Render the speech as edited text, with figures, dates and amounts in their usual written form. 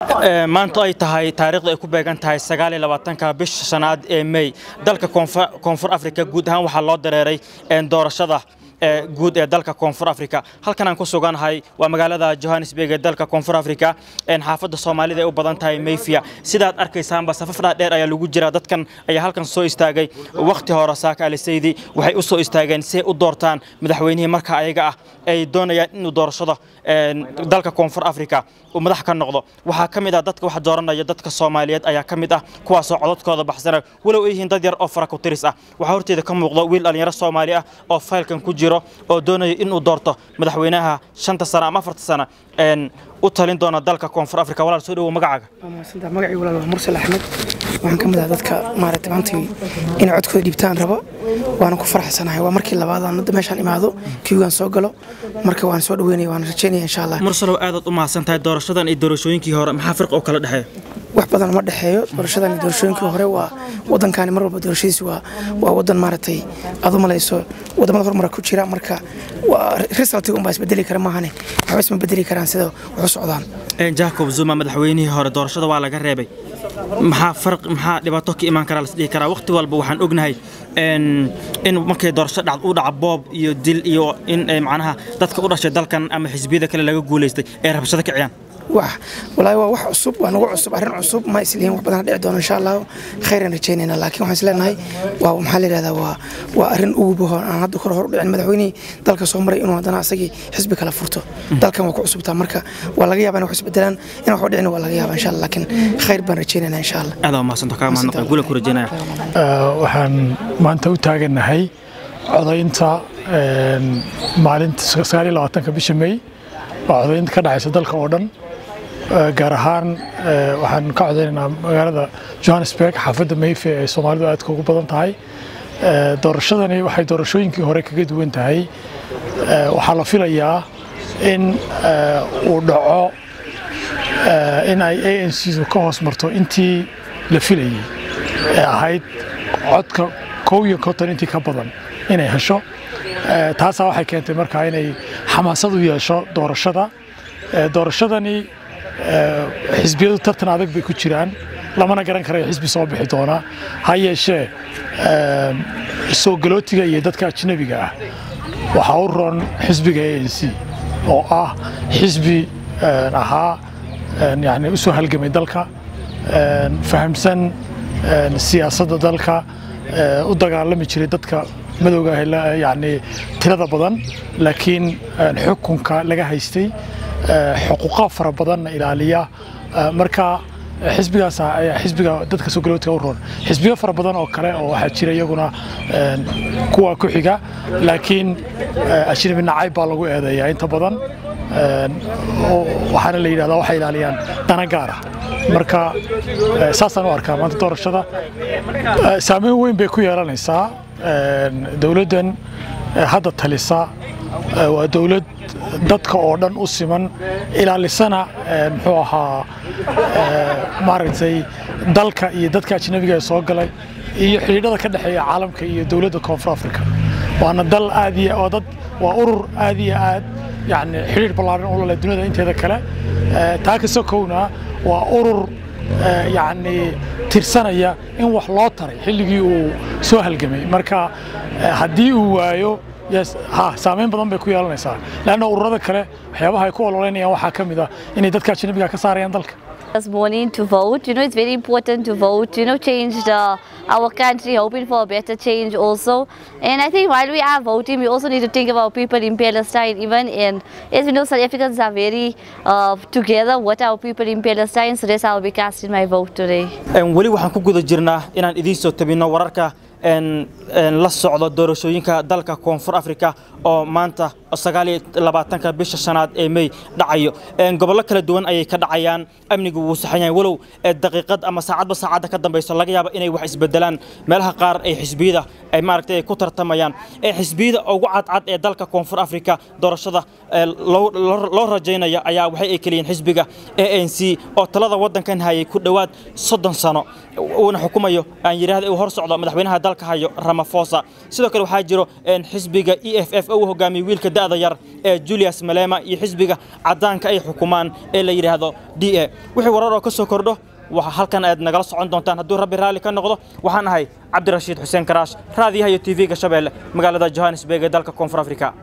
Maanta ay tahay taariikhda ay ku beegan tahay 29-ka bisha shanaad ee May, dalka Koonfur Afrika guud ahaan waxaa loo dareeray doorashada guud ee dalka Koonfur Afrika. Halkan aan ku suganahay waa magaalada Johannesburg ee dalka Koonfur Afrika, xaafadda Soomaalida ay u badan tahay Mayfair. Sidaad arkaysaanba, safaf dhaadheer ayaa lagu jiraa. Dadkan ayaa halkan soo istaagay waqti hore saaka alisaydi. Waxay u soo istaageen si ay u doortaan madaxweynihii marka ayaga ah ay doonayaan inuu doorashada dalka Koonfur Afrika uu madax ka noqdo. Waxaa ka mid ah dadka wax dooranaya dadka Soomaaliyeed ayaa ka mid ah, kuwaasoo codadkooda baxsanaya, walow ay yihiin dad yar oo fara ku tiris ah. Waxaa horteeda ka muuqda wiil dhalinyaro Soomaali ah oo faylkan ku jiro oo doonaya inuu doorto madaxweynaha 5-ta sano ama 4-ta sano u talin doona dalka Koonfur Afrika. Walaal, soo dhawow, magacaaga? Magacii walaal waa Mursal Axmed. Waxaan ka mid ah dadka maaragtay maantii inay codkooda dhiibtaan rabo, waana ku faraxsanahay. Waa markii labaad aan hadda meeshaan imaado, queue-gaan soo galo. Marka waan soo dhaweynaya, waan rajeynaya insha Allah. Mursalow, aadaad u mahadsan tahay. Doorashadan iyo doorashooyinkii hore maxaa firq oo kala dhexeeya? Wax badan ma dhexeeyo doorashadan iyo doorashooyinkii hore. Waa wadankaani mar walba doorashadiisu waa wadan maaragtay aad u malayso wadamada horumara ku jira. Marka waa result-iga unbaa isbedeli kara maahane, waxba isma bedeli karaan sida wax u socdaan. Jacob Zuma, madaxweynihii hore, doorashada waa laga reebay. Maxaa farq, maxaa dhibaato ka imaan karaa las dhihi karaa? Waqti walba waxaan ognahay in markay doorasho dhacdo u dhaca boob iyo dil iyo in macnaha dadka u dhashay dalkan ama xisbiyada kale laga guulaystay ay rabshado kiciyaan. Wax walaahi waa wax cusub, waa nagu cusub, arrin cusub. Ma islihin wax badan dhici doono insha Allah, khayran rajaynayna. Laakiin waxaan isleenahay waa maxaa la yidhahdaa, waa arrin ugu baho aan hadda kor hor u dhicin, madaxweynihii dalka soo maray inuu haddana asagii xisbi kala furto. Dalkan waa ku cusubtaa, marka waa laga yaabaa in wax isbedelaan, in wax u dhicin waa laga yaabaa insha Allah, laakiin khayr baan rajaynaynaa insha Allah. Aad waa mahadsanto, kaa mahadnaqay, guula ku rajaynaya. Waxaan maanta u taagannahay codaynta maalinta 29-ka bisha May. Waa codaynta ka dhacaysa dalka oo dhan, gaar ahaan waxaan ka codaynaynaa magaalada Johannesburg, xaafadda Mayfair ee Soomaalidu aadka ugu badan tahay. Doorashadani waxay doorashooyinkii hore kaga duwan tahay, waxaa la filayaa in uu dhaco in ay ANC du ka hoos marto intii la filayey ee ahayd codka 51 intii ka badan inay hesho. Taasaa waxay keentay markaa inay xamaasad u yeesho doorashada. Doorashadani xisbiyadu tartan adag bay ku jiraan, lamana garan karayo xisbi soo bixi doona. Ha yeeshee soo galootiga iyo dadka ajnabiga ah waxaa u roon xisbiga ANC oo ah xisbi ahaa yani u soo halgamay dalka, fahamsan siyaasadda dalka, u dagaalami jiray dadka madowga ah yani tirada badan laakiin xukunka laga haystay, xuquuqa fara badanna ilaaliya. Marka xisbigaas ayaa xisbiga dadka soo galootiga u roon. Xisbiyo fara badan oo kale oo waxaa jira iyaguna kuwa ku xiga, laakiin ajnabi nacayb baa lagu eedeeyaa inta badan, waxaana la yidhahdaa waxay ilaaliyaan dana gaar ah. Marka saasaan u arkaa maanta doorashada. Saameyn weyn bay ku yeelanaysaa dowladdan hadda talisa. Waa dowlad dadka oo dhan u siman, ilaalisana muxuu ahaa maaragtay dalka iyo dadka ajnabiga ee soo galay iyo xidhiidhada ka dhexeeya caalamka iyo dowladda Koonfur Afrika. Waana dal aad iyo waa dad waa urur aad iyo aad yani xidhiidh ballaaran u leh dunida inteeda kale. Taa ka sokowna waa urur yacni tirsanaya in wax loo taray xilligii uu soo halgamay. Marka haddii uu waayo, yes, ha, saameyn badan bay ku yeelanaysaa, leanna ururada kale waxyaabaha ay ku ololeynayaan waxaa ka mid ah inay dadka ajnabiga ka saarayaan dalka. This morning to vote. It's very important to vote, change our country, hoping for a better change also. And I think while we are voting, we also need to think about people in Palestine even. And as we know, South Africans are very together with our people in Palestine, so that's how I'll be casting my vote today. Weli waxaan ku guda jirnaa inaan idiin soo tabino wararka la socdo doorashooyinka dalka Koonfur Afrika oo maanta 29-ka bisha shanaad ee May dhacayo. Gobollo kala duwan ayay ka dhacayaan. Amnigu wuu saxan yahay, walow daqiiqad ama saacadba saacadda ka dambayso laga yaabo inay wax isbedelaan meelaha qaar ay xisbiyada ay maaragtay ay ku tartamayaan. Xisbiyada ugu cadcad ee dalka Koonfur Afrika doorashada loo rajaynaya ayaa waxay ay keliyiin xisbiga ANC oo talada waddankan hayay ku dhowaad 30 sano, uuna xukumayo aan yidhaahda uu hor socdo madaxweynaha dalka. dalka hayo Ramaphosa. Sidoo kale waxaa jiro xisbiga EFF oo uu hogaamiyey wiilka da'da yar ee Julius Malema iyo xisbiga caddaanka ay xukumaan ee la yidhaahdo DA. Wixii warar oo ka soo kordho waxa halkan aad nagala socon doontaan hadduu Rabbi raalli ka noqdo. Waxaan ahay Cabdirashiid Xuseen Karaash, raadiyaha iyo TV-ga Shabeelle, magaalada Johannesburg ee dalka Koonfur Afrika.